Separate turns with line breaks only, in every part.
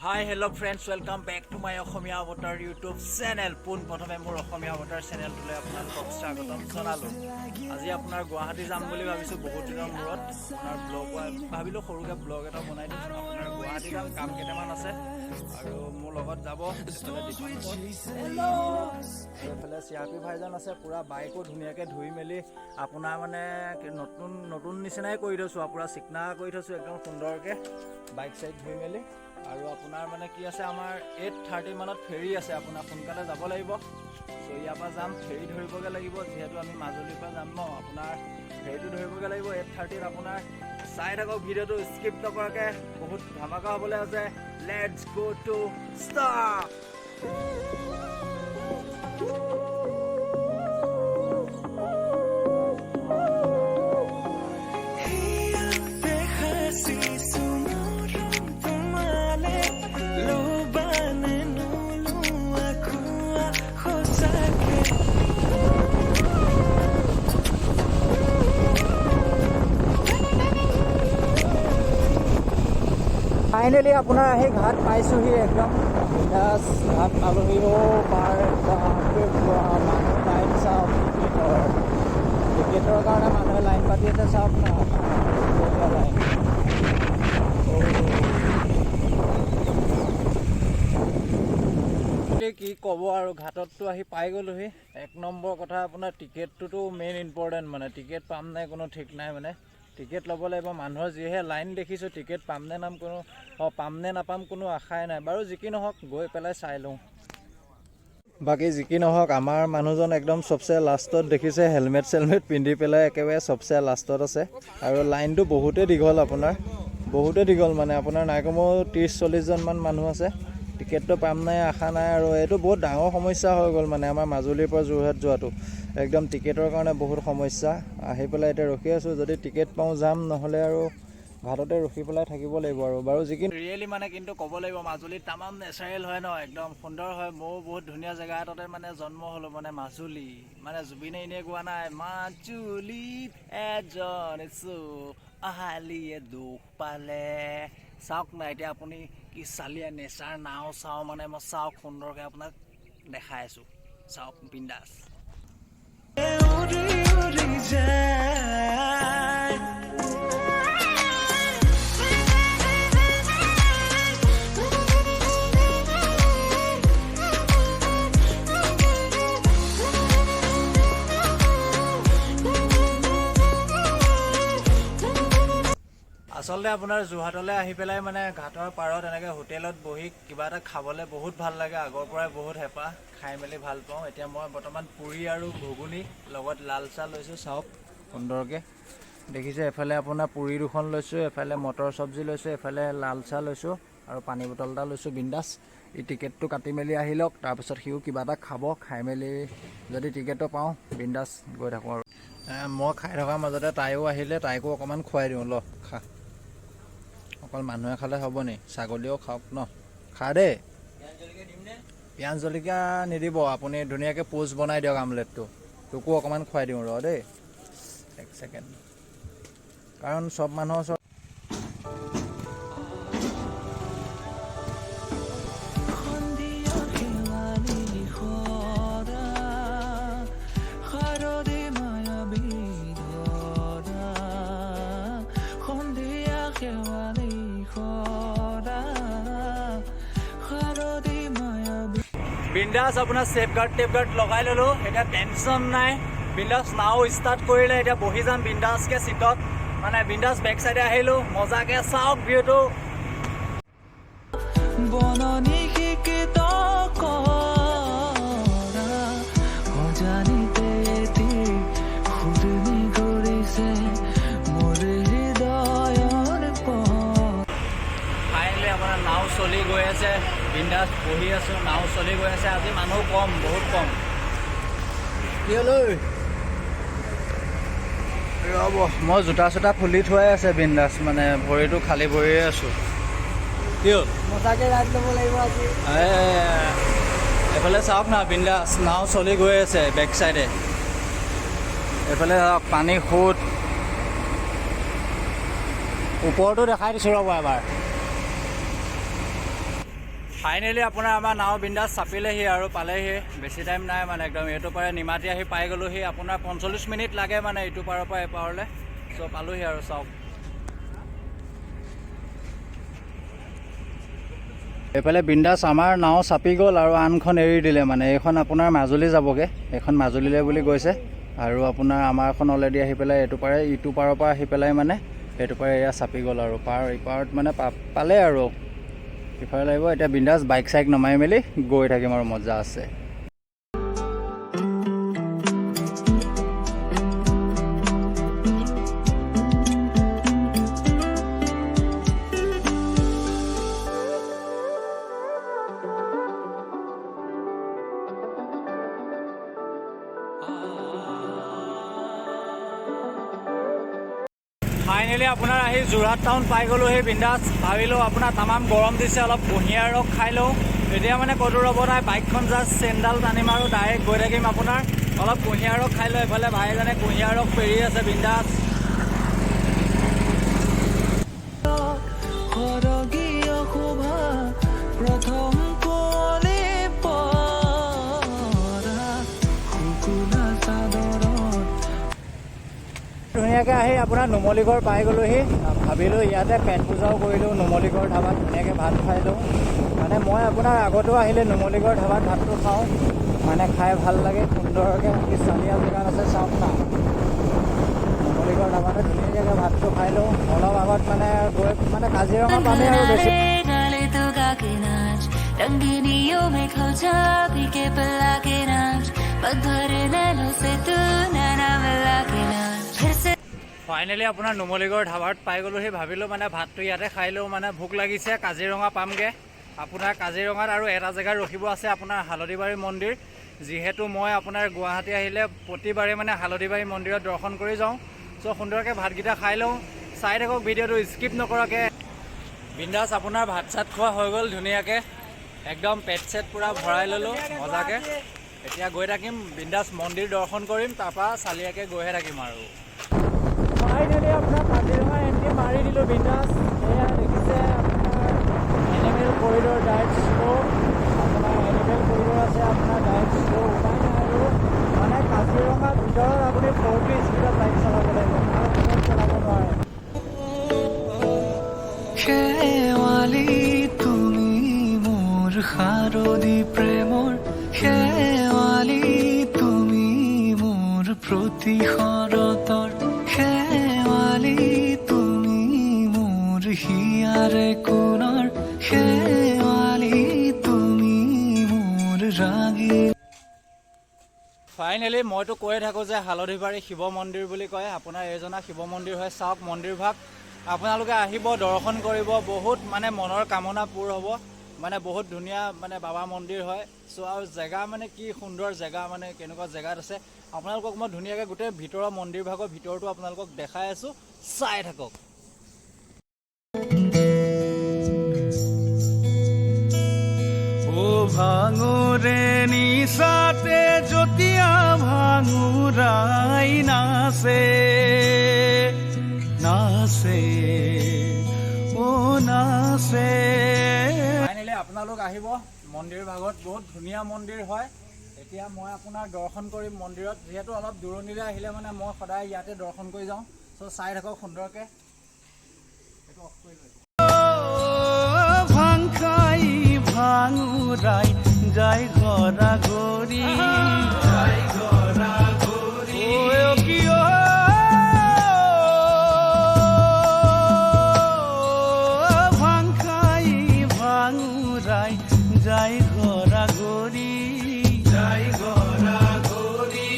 Hi, hello friends, welcome back to my Asomiya Avatar YouTube channel. পোনপ্ৰথমে মোৰ অসমীয়া অৱতাৰ চেনেলটোলৈ আপোনালোকক স্বাগতম জনালোঁ। আজি আপোনাৰ গুৱাহাটী যাম বুলি ভাবিছোঁ। বহুত দিনৰ মূৰত আপোনাৰ ব্লগ, ভাবিলোঁ সৰুকৈ ব্লগ এটা বনাই দিওঁ। আপোনাৰ গুৱাহাটী যাম, কাম কেইটামান আছে আৰু মোৰ লগত যাব এইফালে দীপাংকৰ, এইফালে চি আৰ পি ভাইজান আছে। পূৰা বাইকো ধুনীয়াকৈ ধুই মেলি আপোনাৰ মানে নতুন নতুন নিচিনাই কৰি থৈছোঁ আৰু পূৰা চিকনা কৰি থৈছোঁ একদম সুন্দৰকৈ বাইক চাইক ধুই মেলি। আৰু আপোনাৰ মানে কি আছে, আমাৰ 8:30 মানত ফেৰী আছে, আপোনাৰ সোনকালে যাব লাগিব। চ' ইয়াৰ পৰা যাম, ফেৰী ধৰিবগৈ লাগিব, যিহেতু আমি মাজুলীৰ পৰা যাম ন, আপোনাৰ ফেৰীটো ধৰিবগৈ লাগিব 8:30ত। আপোনাৰ চাই থাকক ভিডিঅ'টো স্কিপ নকৰাকৈ, বহুত ধামাকা হ'বলৈ আছে। Let's go to start.
হিয়াতে সাঁচিছো মৰম তোমালে, ল'বানে নোলোৱা কোৱা সঁচাকে?
ফাইনেলি আপোনাৰ আহি ঘাট পাইছোহি, একদম বিন্দাছ ঘাট পালোহি। অ' পাৰ, বাপৰে বাপ, মানুহ লাইন চাওক। টিকেটৰ কাৰণে মানুহে লাইন পাতি আছে, চাওক না লাইন। কি ক'ব আৰু, ঘাটততো আহি পাই গ'লোহি। এক নম্বৰ কথা, আপোনাৰ টিকেটটোতো মেইন ইম্পৰ্টেণ্ট, মানে টিকেট পাম নাই কোনো ঠিক নাই। মানে টিকেট ল'ব লাগিব। মানুহৰ যিহে লাইন দেখিছোঁ, টিকেট পাম নে নাম কোনো অঁ পাম নে নাপাম কোনো আশাই নাই। বাৰু যি কি নহওক, গৈ পেলাই চাই লওঁ। বাকী যি কি নহওক, আমাৰ মানুহজন একদম চবচে লাষ্টত দেখিছে, হেলমেট চেলমেট পিন্ধি পেলাই একেবাৰে চবচে লাষ্টত আছে। আৰু লাইনটো বহুতেই দীঘল আপোনাৰ, বহুতেই দীঘল, মানে আপোনাৰ নাই কমেও 30-40জনমান মানুহ আছে। টিকেটটো পাম নাই আশা নাই। আৰু এইটো বহুত ডাঙৰ সমস্যা হৈ গ'ল, মানে আমাৰ মাজুলীৰ পৰা যোৰহাট যোৱাটো একদম টিকেটৰ কাৰণে বহুত সমস্যা। আহি পেলাই এতিয়া ৰখি আছোঁ, যদি টিকেট পাওঁ যাম, নহ'লে আৰু ঘাটতে ৰখি পেলাই থাকিব লাগিব। আৰু বাৰু যি কি ৰিয়েলি মানে কিন্তু ক'ব লাগিব, মাজুলীত তামাম নেচাৰেল হয় ন, একদম সুন্দৰ হয়। ময়ো বহুত ধুনীয়া জেগা এটাতে মানে জন্ম হ'লোঁ, মানে মাজুলী। মানে জুবিনে এনেই কোৱা নাই, মাজুলীত এজন আহালিয়ে দুখ পালে। চাওক না এতিয়া আপুনি কি চালিয়া নেচাৰ, নাও চাওঁ, মানে মই চাওক সুন্দৰকৈ আপোনাক দেখাই আছোঁ, চাওক বিন্দাছ।
উৰি উৰি যায়।
আচলতে আপোনাৰ যোৰহাটলৈ আহি পেলাই মানে ঘাটৰ পাৰত এনেকৈ হোটেলত বহি কিবা এটা খাবলৈ বহুত ভাল লাগে। আগৰ পৰাই বহুত হেঁপাহ, খাই মেলি ভাল পাওঁ। এতিয়া মই বৰ্তমান পুৰি আৰু ঘুগুনি লগত লাল চাহ লৈছোঁ। চাওক সুন্দৰকৈ দেখিছে, এফালে আপোনাৰ পুৰি দুখন লৈছোঁ, এফালে মটৰ চব্জি লৈছোঁ, এফালে লাল চাহ লৈছোঁ আৰু পানী বটল এটা লৈছোঁ। বিন্দাছ ই টিকেটটো কাটি মেলি আহি লওক, তাৰপিছত সিও কিবা এটা খাব। খাই মেলি যদি টিকেটটো পাওঁ, বিন্দাছ গৈ থাকোঁ। আৰু মই খাই থকাৰ মাজতে তাইও আহিলে, তাইকো অকণমান খুৱাই দিওঁ। ল খা, অকল মানুহে খালে হ'ব নি? ছাগলীয়েও খাওক ন। খা দেই। পিঁয়াজ জলকীয়া নিদিব আপুনি, ধুনীয়াকৈ পোচ বনাই দিয়ক আমলেটটো। তোকো অকণমান খুৱাই দিওঁ ৰ দেই, এক ছেকেণ্ড। কাৰণ চব মানুহৰ ওচৰত
সন্ধিয়া শেৱালি সৰা, শাৰদী মায়াবী ধৰা। সন্ধিয়া শেৱালি সৰা, শাৰদী মায়াবী
বিন্দাছ আপোনাৰ ছেফ গাৰ্ড টেপ গাৰ্ড লগাই ল'লোঁ, এতিয়া টেনশ্যন নাই। বিন্দাছ নাও ষ্টাৰ্ট কৰিলে, এতিয়া বহি যাম বিন্দাছকৈ চিটত, মানে বিন্দাছ বেক চাইডে আহিলোঁ। মজাকৈ চাওক ভিউটো।
বননি সিক্ত কৰা, অজানিতে এটি সুৰ নিগৰিছে মোৰ হৃদয়ৰ পথ।
ফাইনেলি আপোনাৰ নাও চলি গৈ আছে, বিন্দাছ বহি আছোঁ, নাও চলি গৈ আছে। আজি মানুহ কম, বহুত কম। কি হ'ল ঐ? ৰ'ব, মই জোতা চোতা খুলি থোৱাই আছে। বিন্দাছ মানে ভৰিটো খালী ভৰিয়ে আছোঁ। কি হ'ল?
মজাকে ৰাইড ল'ব লাগিব আজি।
এ, এইফালে চাওক না, বিন্দাছ নাও চলি গৈ আছে বেক চাইডে। এইফালে চাওক পানী সোঁত। ওপৰতো দেখাই দিছোঁ, ৰ'ব এবাৰ। ফাইনেলি আপোনাৰ আমাৰ নাও বিন্দাছ চাপিলেহি আৰু পালেহি। বেছি টাইম নাই মানে, একদম এইটো পাৰে নিমাতী আহি পাই গ'লোহি। আপোনাৰ 45 মিনিট লাগে মানে ইটো পাৰৰ পৰা এই পাৰলৈ। চ' পালোহি আৰু চাওক। এইফালে বিন্দাছ আমাৰ নাও চাপি গ'ল আৰু আনখন এৰি দিলে। মানে এইখন আপোনাৰ মাজুলী যাবগৈ, এইখন মাজুলীলৈ বুলি গৈছে। আৰু আপোনাৰ আমাৰখন অলৰেডি আহি পেলাই এইটো পাৰে, ইটো পাৰৰ পৰা আহি পেলাই মানে এইটো পাৰে এয়া চাপি গ'ল আৰু পাৰ ইপাৰত মানে পালে আৰু ইফালে লাগিব। এতিয়া বিন্দাছ বাইক চাইক নমাই মেলি গৈ থাকিম আৰু মজা আছে। ফাইনেলি আপোনাৰ আহি যোৰহাট টাউন পাই গ'লোঁ। সেই বিন্দাছ ভাবিলোঁ আপোনাৰ তামাম গৰম দিছে, অলপ কুঁহিয়াৰ ৰস খাই লওঁ। এতিয়া মানে ক'তো ৰ'ব নাই, বাইকখন জাষ্ট চেইনডাল টানিম আৰু ডাইৰেক্ট গৈ থাকিম। আপোনাৰ অলপ কুঁহিয়াৰ ৰস খাই লওঁ। এইফালে ভাইজনে কুঁহিয়াৰ ৰস পেৰি আছে বিন্দাছ।
সৰগীয় শোভা প্ৰথম কুঁৱলী পৰা শুকুলা চাদৰত।
ধুনীয়াকৈ আহি আপোনাৰ নুমলীগড় পাই গ'লোহি। ভাবিলোঁ ইয়াতে পেট পূজাও কৰিলোঁ, নুমলীগড় ধাবাত ধুনীয়াকৈ ভাত খাই লওঁ। মানে মই আপোনাৰ আগতেও আহিলে নুমলীগড় ধাবাত ভাতটো খাওঁ, মানে খাই ভাল লাগে সুন্দৰকৈ। কি চালিয়া জেগাত আছে চাওক না। নুমলীগড় ধাবাতে ধুনীয়াকৈ ভাতটো খাই লওঁ। অলপ আগত মানে গৈ মানে কাজিৰঙা পামেই আৰু বেছি
गाले तो गा के नाच, रंगीनियों में खो जा, के पिला के नाच, पग भरे नैनों से तू नैना मिला के नाच फिर से।
ফাইনেলি আপোনাৰ নুমলীগড় ধাবাত পাই গ'লোহি। ভাবিলোঁ মানে ভাতটো ইয়াতে খাই লওঁ, মানে ভোক লাগিছে। কাজিৰঙা পামগৈ আপোনাৰ। কাজিৰঙাত আৰু এটা জেগাত ৰখিব আছে আপোনাৰ, হালধিবাৰী মন্দিৰ। যিহেতু মই আপোনাৰ গুৱাহাটী আহিলে প্ৰতিবাৰে মানে হালধিবাৰী মন্দিৰত দৰ্শন কৰি যাওঁ। চ' সুন্দৰকৈ ভাতকেইটা খাই লওঁ। চাই থাকক ভিডিঅ'টো স্কিপ নকৰাকৈ। বিন্দাছ আপোনাৰ ভাত চাত খোৱা হৈ গ'ল। ধুনীয়াকৈ একদম পেট চেট পূৰা ভৰাই ল'লোঁ মজাকৈ। এতিয়া গৈ থাকিম বিন্দাছ, মন্দিৰ দৰ্শন কৰিম, তাৰপৰা চালিয়াকৈ গৈহে থাকিম। আৰু ফাইনেলি আপোনাৰ কাজিৰঙা এণ্ট্ৰি মাৰি দিলোঁ বিন্দাছ। এয়া দেখিছে আপোনাৰ এনিমেল কৰিডৰ, ডাইট শ্ল'। আপোনাৰ এনিমেল কৰিডৰ আছে আপোনাৰ, ডাইট শ্ল'। উপায় নাই আৰু মানে কাজিৰঙাৰ ভিতৰত আপুনি 40 স্পীডত বাইক চলাব লাগিব, তাৰ ওপৰত চলাব নোৱাৰে।
শেৱালি তুমি মোৰ শাৰদী প্ৰেমৰ, শেৱালি তুমি মোৰ প্ৰতি শৰতৰ, শেৱালি তুমি মোৰ হিয়াৰে কোণৰ, শেৱালি তুমি মোৰ ৰাগী।
ফাইনেলি মইতো কৈয়ে থাকোঁ যে হালধিবাৰী শিৱ মন্দিৰ বুলি কয়, আপোনাৰ এইজনা শিৱ মন্দিৰ হয়। চাওক মন্দিৰ ভাগ, আপোনালোকে আহিব, দৰ্শন কৰিব, বহুত মানে মনৰ কামনা পূৰ হ'ব। মানে বহুত ধুনীয়া মানে বাবা মন্দিৰ হয়। চ' আৰু জেগা মানে কি সুন্দৰ জেগা, মানে কেনেকুৱা জেগাত আছে। আপোনালোকক মই ধুনীয়াকৈ গোটেই ভিতৰৰ মন্দিৰ ভাগৰ ভিতৰটো আপোনালোকক দেখাই আছোঁ, চাই থাকক।
ও ভাঙোৰে নিচাতে জতিয়া ভাঙোৰাই নাচে নাচে, ও নাচে।
ফাইনেলি আপোনালোক আহিব মন্দিৰ ভাগত, বহুত ধুনীয়া মন্দিৰ হয়। এতিয়া মই আপোনাৰ দৰ্শন কৰিম মন্দিৰত। যিহেতু অলপ দূৰণিলৈ আহিলে মানে মই সদায় ইয়াতে দৰ্শন কৰি যাওঁ। চ' চাই থাকক সুন্দৰকৈ। এইটো অফ কৰি লৈ
ভাং খাই ভাঙুৰাই যায় ঘৰা ঘৰি, যায় ঘৰা ঘৰি। ও কিয় ভাং খাই ভাঙুৰাই যায় ঘৰা ঘৰি, যায় ঘৰা ঘৰি।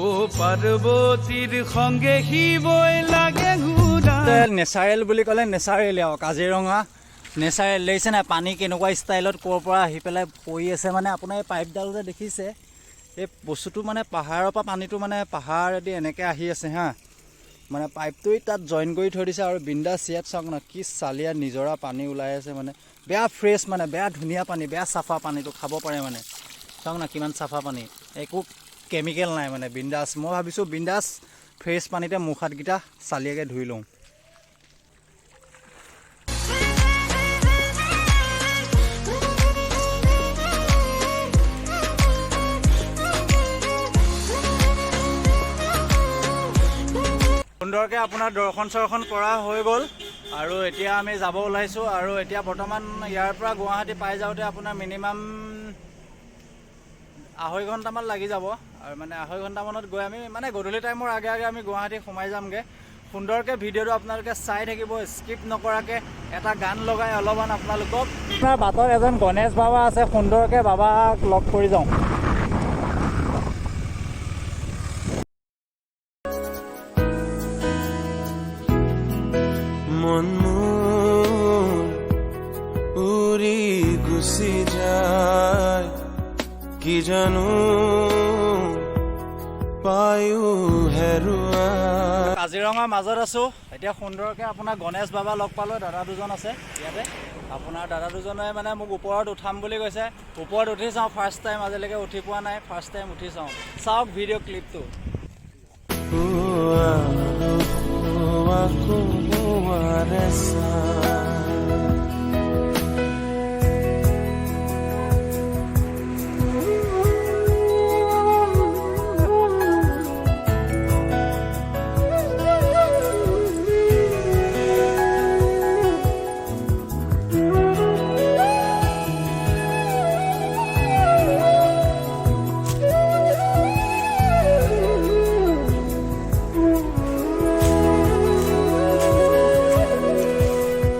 ও পাৰ্বতীৰ সঙ্গে শিৱই লাগে ঘূৰা।
নেচাৰেল বুলি ক'লে নেচাৰেল আৰু কাজিৰঙা নেচাৰেল। দেখিছে নাই পানী কেনেকুৱা ষ্টাইলত ক'ৰ পৰা আহি পেলাই পৰি আছে? মানে আপোনাৰ এই পাইপডাল যে দেখিছে, এই বস্তুটো মানে পাহাৰৰ পৰা পানীটো মানে পাহাৰেদি এনেকৈ আহি আছে হা, মানে পাইপটোৱেই তাত জইন কৰি থৈ দিছে। আৰু বিন্দাছ ইয়াত চাওক না, কি চালিয়া নিজৰা পানী ওলাই আছে। মানে বেয়া ফ্ৰেছ, মানে বেয়া ধুনীয়া পানী, বেয়া চাফা পানীটো, খাব পাৰে। মানে চাওক না কিমান চাফা পানী, একো কেমিকেল নাই। মানে বিন্দাছ মই ভাবিছোঁ বিন্দাছ ফ্ৰেছ পানীতে মুখ হাতকেইটা চালিয়াকৈ ধুই লওঁ। সুন্দৰকৈ আপোনাৰ দৰ্শন চৰ্শন কৰা হৈ গ'ল আৰু এতিয়া আমি যাব ওলাইছোঁ। আৰু এতিয়া বৰ্তমান ইয়াৰ পৰা গুৱাহাটী পাই যাওঁতে আপোনাৰ মিনিমাম 2.5 ঘণ্টামান লাগি যাব। আৰু মানে 2.5 ঘণ্টামানত গৈ আমি মানে গধূলি টাইমৰ আগে আগে আমি গুৱাহাটী সোমাই যামগৈ। সুন্দৰকৈ ভিডিঅ'টো আপোনালোকে চাই থাকিব স্কিপ নকৰাকৈ। এটা গান লগাই অলপমান আপোনালোকক। আপোনাৰ বাটত এজন গণেশ বাবা আছে, সুন্দৰকৈ বাবাক লগ কৰি যাওঁ।
মন মোৰ উৰি গুচি যায়, কি জানো পায়ো হেৰুৱাই।
কাজিৰঙাৰ মাজত আছোঁ এতিয়া। সুন্দৰকৈ আপোনাৰ গণেশ বাবা লগ পালোঁ। দাদা দুজন আছে ইয়াতে। আপোনাৰ দাদা দুজনে মানে মোক ওপৰত উঠাম বুলি কৈছে। ওপৰত উঠি চাওঁ, ফাৰ্ষ্ট টাইম, আজিলৈকে উঠি পোৱা নাই, ফাৰ্ষ্ট টাইম উঠি চাওঁ। চাওক ভিডিঅ' ক্লিপটো।
আকৌ বোৱাৰে চাই।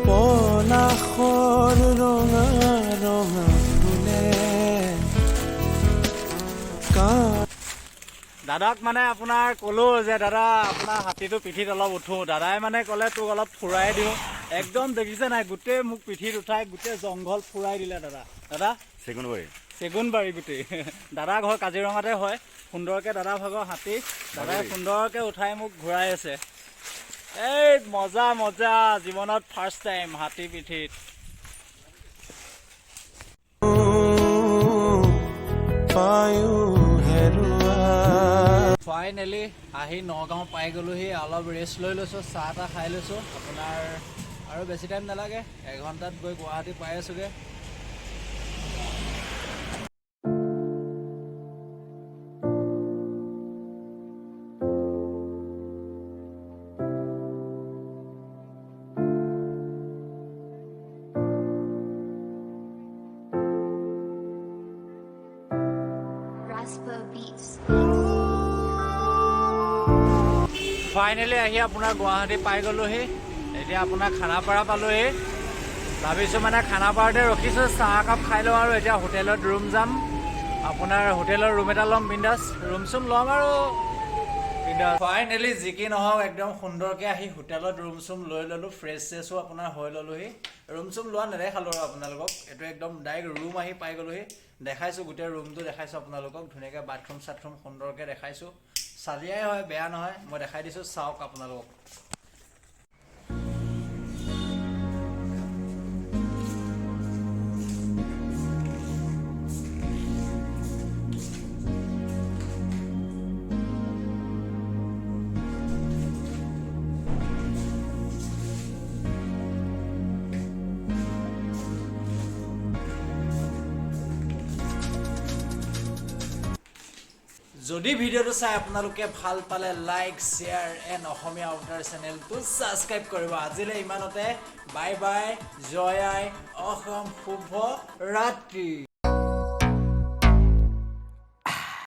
পলাশৰ ৰঙা ৰঙা ফুলে কা
দাদাক মানে আপোনাৰ ক'লো যে দাদা, আপোনাৰ হাতীটো পিঠিত অলপ উঠোঁ। দাদাই মানে ক'লে, তোক অলপ ফুৰাই দিওঁ। একদম দেখিছে নাই, গোটেই মোক পিঠিত উঠাই গোটেই জংঘল ফুৰাই দিলে দাদা। দাদা?
চেগুনবাৰী।
চেগুনবাৰী গোটেই। দাদা ঘৰ কাজিৰঙাতে হয়। সুন্দৰকৈ দাদা ভাগৰ হাতী দাদাই সুন্দৰকৈ উঠাই মোক ঘূৰাই আছে। এই মজা মজা, জীৱনত ফাৰ্ষ্ট টাইম হাতী পিঠিত।
পায়ো হেৰুৱাই।
ফাইনেলি আহি নগাঁও পাই গ'লোহি। অলপ ৰেষ্ট লৈ লৈছোঁ, চাহ তাহ খাই লৈছোঁ। আপোনাৰ আৰু বেছি টাইম নালাগে, এঘণ্টাত গৈ গুৱাহাটী পাই আছোগৈ।
Raspa Beats.
Finally আহি আপোনাৰ গুৱাহাটী পাই গ'লোহি। এতিয়া আপোনাৰ খানাপাৰা পালোহি। ভাবিছোঁ মানে খানাপাৰাতে ৰখিছোঁ, চাহ একাপ খাই লওঁ আৰু এতিয়া হোটেলত ৰুম যাম। আপোনাৰ হোটেলৰ ৰুম এটা ল'ম, বিন্দাছ ৰুম চুম ল'ম আৰু বিন্দাছ। ফাইনেলি যি কি নহওক, একদম সুন্দৰকৈ আহি হোটেলত ৰুম চুম লৈ ল'লোঁ। ফ্ৰেছ চেছো আপোনাৰ হৈ ল'লোহি। ৰুম চুম লোৱা নেদেখালোঁ আৰু আপোনালোকক। এইটো একদম ডাইৰেক্ট ৰুম আহি পাই গ'লোহি। দেখাইছোঁ, গোটেই ৰুমটো দেখাইছোঁ আপোনালোকক ধুনীয়াকৈ। বাথৰুম চাথৰুম সুন্দৰকৈ দেখাইছোঁ। চালিয়াই হয়, বেয়া নহয়। মই দেখাই দিছোঁ, চাওক আপোনালোকক। যদি ভিডিঅ'টো চাই আপোনালোকে ভাল পালে, লাইক, শ্বেয়াৰ এণ্ড অসমীয়া অৱতাৰ চেনেলটো ছাবস্ক্ৰাইব কৰিব। আজিলৈ ইমানতে, বাই বাই, জয় আই অসম, শুভ ৰাত্ৰি।